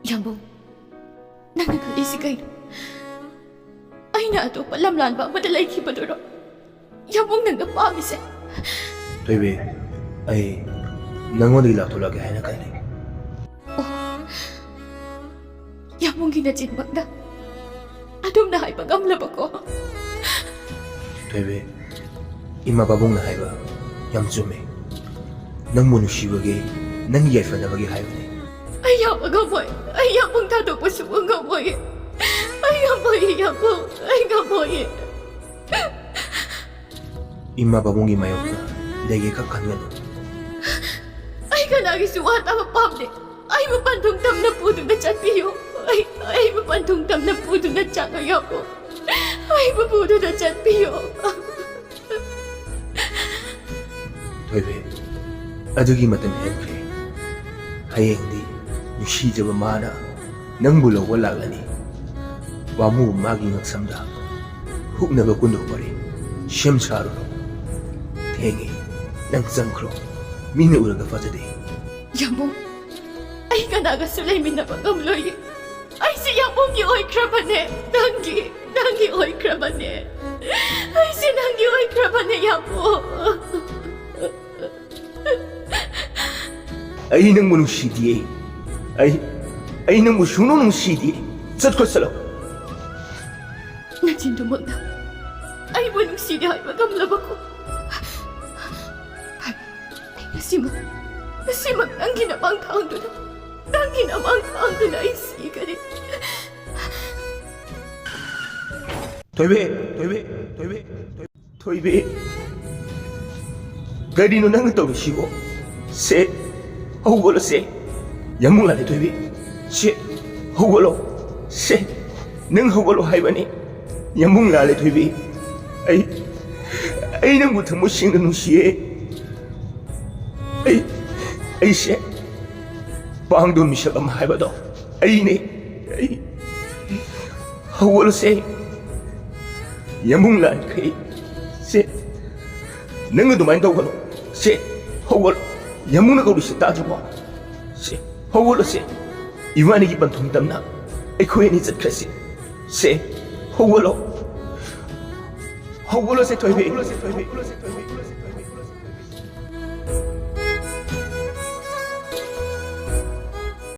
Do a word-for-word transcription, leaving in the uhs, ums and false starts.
ꯌꯥꯝꯕꯨꯡ, ꯅꯪꯅ ꯈꯜꯂꯤꯁꯤ ꯀꯩꯅꯣ? ꯑꯩꯅ ꯑꯇꯣꯞꯄ ꯂꯝꯂꯥꯟꯕ ꯑꯃꯗ ꯂꯩꯈꯤꯕꯗꯨꯔꯣ ꯌꯥꯝꯕꯨꯡ ꯅꯪꯅ ꯄꯥꯝꯃꯤꯁꯦ? ꯊꯣꯏꯕꯤ, ꯑꯩ ꯅꯪꯉꯣꯟꯗꯒꯤ ꯂꯥꯞꯊꯣꯛꯂꯛꯀꯦ ꯍꯥꯏꯅ ꯈꯜꯂꯤ꯫ ꯑꯣ, ꯌꯥꯝꯕꯨꯡꯒꯤ ꯅꯆꯤꯟꯃꯛꯅ ꯑꯗꯨꯝꯅ ꯍꯥꯏꯕ ꯉꯝꯂꯕꯀꯣ? ꯊꯣꯏꯕꯤ, ꯏꯃꯥ ꯄꯥꯕꯨꯡꯅ ꯍꯥꯏꯕ ꯌꯥꯝ ꯆꯨꯝꯃꯤ꯫ ꯅꯪꯕꯨ ꯅꯨꯡꯁꯤꯕꯒꯤ, ꯅꯪꯒꯤ ꯌꯥꯏꯐꯅꯕꯒꯤ ꯍꯥꯏꯕꯅꯤ꯫ ꯑꯩ ꯌꯥꯕ ꯉꯝꯃꯣꯏ꯫ ꯑꯩ ꯌꯥꯕꯨꯡ ꯊꯥꯗꯣꯛꯄ ꯁꯨꯡꯉꯝ ꯉꯝꯃꯣꯏꯌꯦ꯫ ꯑꯩ ꯉꯝꯃꯣꯏꯌꯦ ꯌꯥꯕꯨꯡ꯫ ꯑꯩ ꯉꯝꯃꯣꯏꯌꯦ꯫ ꯏꯃꯥ ꯄꯥꯕꯨꯡꯒꯤ ꯃꯥꯌꯣꯛꯇ ꯂꯩꯒꯦ ꯈꯛ ꯈꯟꯒꯅꯨ꯫ ꯑꯩ ꯀꯅꯥꯒꯤꯁꯨ ꯋꯥ ꯇꯥꯕ ꯄꯥꯝꯗꯦ꯫ ꯑꯩꯕꯨ ꯄꯟꯊꯨꯡ ꯇꯝꯅ ꯄꯨꯗꯨꯅ ꯆꯠꯄꯤꯌꯨ꯫ ꯑꯩ, ꯑꯩꯕꯨ ꯄꯟꯊꯨꯡ ꯇꯝꯅ ꯄꯨꯗꯨꯅ ꯆꯠꯂꯣ ꯌꯥꯕꯨꯡ꯫ ꯑꯩꯕꯨ ꯄꯨꯗꯨꯅ ꯆꯠꯄꯤꯌꯨ꯫ ꯊꯣꯏꯕꯤ, ꯑꯗꯨꯒꯤ ꯃꯇꯝ ꯍꯦꯟꯈ꯭ꯔꯦ꯫ ꯍꯌꯦꯡꯗꯤ ꯅꯨꯡꯁꯤꯖꯕ ꯃꯥꯅ ꯅꯪꯕꯨ ꯂꯧꯕ ꯂꯥꯛꯂꯅꯤ꯫ ꯄꯥꯝꯃꯨꯕ ꯃꯥꯒꯤ ꯉꯛꯁꯝꯗ ꯍꯨꯛꯅꯕ ꯀꯨꯟꯗꯣꯛ ꯄꯔꯤ ꯁꯦꯝ ꯁꯥꯔꯨꯔꯣ꯫ ꯊꯦꯡꯉꯦ, ꯅꯪ ꯆꯪꯈ꯭ꯔꯣ꯫ ꯃꯤꯅ ꯎꯔꯒ ꯐꯖꯗꯦ꯫ ꯌꯥꯝꯕꯨꯡ, ꯑꯩ ꯀꯅꯥꯒꯁꯨ ꯂꯩꯃꯤꯟꯅꯕ ꯉꯝꯂꯣꯏꯌꯦ꯫ ꯑꯩꯁꯦ ꯌꯥꯝꯕꯨꯡꯒꯤ ꯑꯣꯏꯈ꯭ꯔꯕꯅꯦ꯫ ꯅꯪꯒꯤ, ꯅꯪꯒꯤ ꯑꯣꯏꯈ꯭ꯔꯕꯅꯦ꯫ ꯑꯩꯁꯦ ꯅꯪꯒꯤ ꯑꯣꯏꯈ꯭ꯔꯕꯅꯦ ꯌꯥꯕꯨꯡ꯫ ꯑꯩ ꯅꯪꯕꯨ ꯅꯨꯡꯁꯤꯗꯤꯌꯦ꯫ ꯑꯩ, ꯑꯩ ꯅꯪꯕꯨ ꯁꯨꯡꯅꯨꯡ ꯅꯨꯡꯁꯤꯗꯤꯌꯦ꯫ ꯆꯠꯈ꯭ꯔꯣ ꯆꯠꯂꯣ꯫ ꯅꯆꯤꯟꯗꯨꯃꯛꯅ ꯑꯩꯕꯨ ꯅꯨꯡꯁꯤꯗꯦ ꯍꯥꯏꯕ ꯉꯝꯂꯕꯀꯣ? ꯉꯁꯤꯃꯛ, ꯉꯁꯤꯃꯛ ꯅꯪꯒꯤ ꯅꯃꯥꯡ ꯊꯥꯡꯗꯨꯅ, ꯅꯪꯒꯤ ꯅꯃꯥꯡ ꯊꯥꯡꯗꯨꯅ ꯑꯩ ꯁꯤꯒꯅꯤ꯫ ꯊꯣꯏꯕꯤ, ꯊꯣꯏꯕꯤ, ꯊꯣꯏꯕꯤ, ꯊꯣꯏꯕꯤ꯫ ꯊꯣꯏꯕꯤ, ꯀꯔꯤꯅꯣ ꯅꯪꯅ ꯇꯧꯔꯤꯁꯤꯕꯣ? ꯁꯦ, ꯍꯧꯒꯠꯂꯣ ꯁꯦ꯫ ꯌꯥꯝꯕꯨꯡ ꯂꯥꯛꯂꯦ ꯊꯣꯏꯕꯤ꯫ ꯁꯦ, ꯍꯧꯒꯠꯂꯣ꯫ ꯁꯦ, ꯅꯪ ꯍꯧꯒꯠꯂꯣ ꯍꯥꯏꯕꯅꯤ꯫ ꯌꯥꯝꯕꯨꯡ ꯂꯥꯛꯂꯦ ꯊꯣꯏꯕꯤ꯫ ꯑꯩ, ꯑꯩ ꯅꯪꯕꯨ ꯊꯃꯣꯏ ꯁꯦꯡꯅ ꯅꯨꯡꯁꯤꯌꯦ꯫ ꯑꯩ, ꯑꯩꯁꯦ ꯄꯥꯡꯗꯣ ꯃꯤꯁꯛ ꯑꯃ ꯍꯥꯏꯕꯗꯣ ꯑꯩꯅꯦ꯫ ꯑꯩ, ꯍꯧꯒꯠꯂꯣꯁꯦ꯫ ꯌꯥꯝꯕꯨꯡ ꯂꯥꯛꯈ꯭ꯔꯦ꯫ ꯁꯦ, ꯅꯪ ꯑꯗꯨꯃꯥꯏꯅ ꯇꯧꯒꯅꯨ꯫ ꯁꯦ, ꯍꯧꯒꯠꯂꯣ꯫ ꯌꯥꯝꯕꯨꯡꯅ ꯀꯧꯔꯤꯁꯦ ꯇꯥꯗ꯭ꯔꯕꯣ? ꯁꯦ, ꯍꯧꯒꯠꯂꯣꯁꯦ꯫ ꯏꯕꯥꯅꯤꯒꯤ ꯄꯟꯊꯨꯡ ꯇꯝꯅ ꯑꯩꯈꯣꯏ ꯑꯅꯤ ꯆꯠꯈ꯭ꯔꯁꯤ꯫ ꯁꯦ, ꯍꯧꯒꯠꯂꯣ꯫ ꯍꯧꯒꯠꯂꯣꯁꯦ, ꯊꯣꯏꯕꯤ꯫